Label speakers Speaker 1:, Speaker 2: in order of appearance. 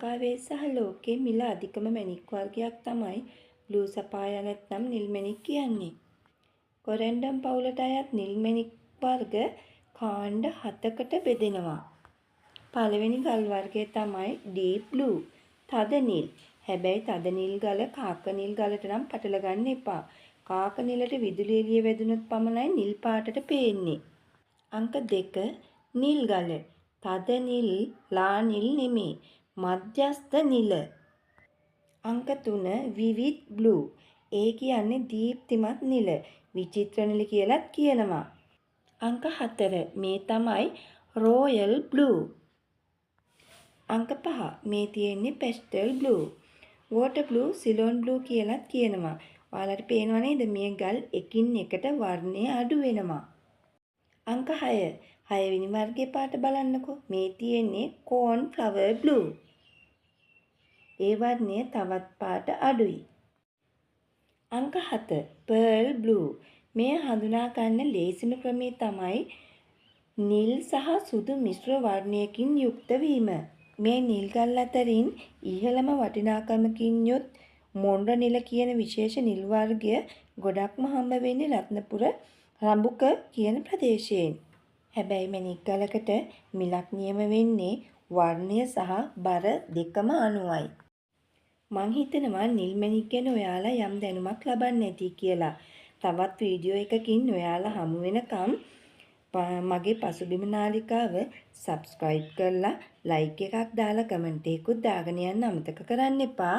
Speaker 1: ලංකාවේ සහ ලෝකේ මිල අධිකම මැණික් වර්ගයක් තමයි බ්ලූ සෆයර් නැත්නම් නිල් මැණික් කියන්නේ. කොරන්ඩම් පවුලට අයත් නිල් මැණික් වර්ග කාණ්ඩ හතකට බෙදෙනවා. පළවෙනි ගල් වර්ගය තමයි ඩීප් බ්ලූ, තද නිල්. හැබැයි තද නිල් ගල කාක නිල් ගලට නම් පටල ගන්න එපා. කාක නිලට විදුලි එළිය වැදුනොත් පමණයි නිල් පාටට පේන්නේ. අංක 2 නිල් ගල. තද නිල්, ලා නිල් නෙමේ. මධ්‍යස්ථ නිල. අංක 3 විවිඩ් බ්ලූ. ඒ කියන්නේ දීප්තිමත් නිල. විචිත්‍ර නිල කියලත් කියනවා. අංක 4 මේ තමයි රෝයල් බ්ලූ. අංක 5 මේ තියෙන්නේ pastel blue. Water blue, Ceylon blue කියලත් කියනවා. ඔයාලට පේනව නේද මේ ගල් එකින් එකට වර්ණය අඩු වෙනවා. අංක 6. හයවෙනි වර්ගයේ පාට බලන්නකෝ. මේ තියෙන්නේ කෝන් ෆ්ලවර් බ්ලූ. ඒ වර්ණය තවත් පාට අඩුයි. අංක 7 පර්ල් බ්ලූ. මෙය හඳුනා ගන්න ලේසිම ක්‍රමය තමයි නිල් සහ සුදු මිශ්‍ර වර්ණයකින් යුක්ත වීම. මේ නිල් ගල් අතරින් ඉහළම වටිනාකමකින් යුත් මොණ්ඩ නිල කියන විශේෂ නිල් වර්ගය ගොඩක්ම හම්බ වෙන්නේ රත්නපුර රඹුක කියන ප්‍රදේශයෙන්. හැබැයි මැණික් ගලකට මිලක් නියම වෙන්නේ වර්ණය සහ බර දෙකම අනුවයි. මං හිතනවා නිල් මැණික් ගැන ඔයාලා යම් දැනුමක් ලබන්න ඇති කියලා. තවත් වීඩියෝ එකකින් ඔයාලා හමු වෙනකම් මගේ පසුබිම නාලිකාව සබ්ස්ක්‍රයිබ් කරලා, ලයික් එකක් දාලා, කමෙන්ට් එකකුත් දාගෙන යන්න අමතක කරන්න එපා.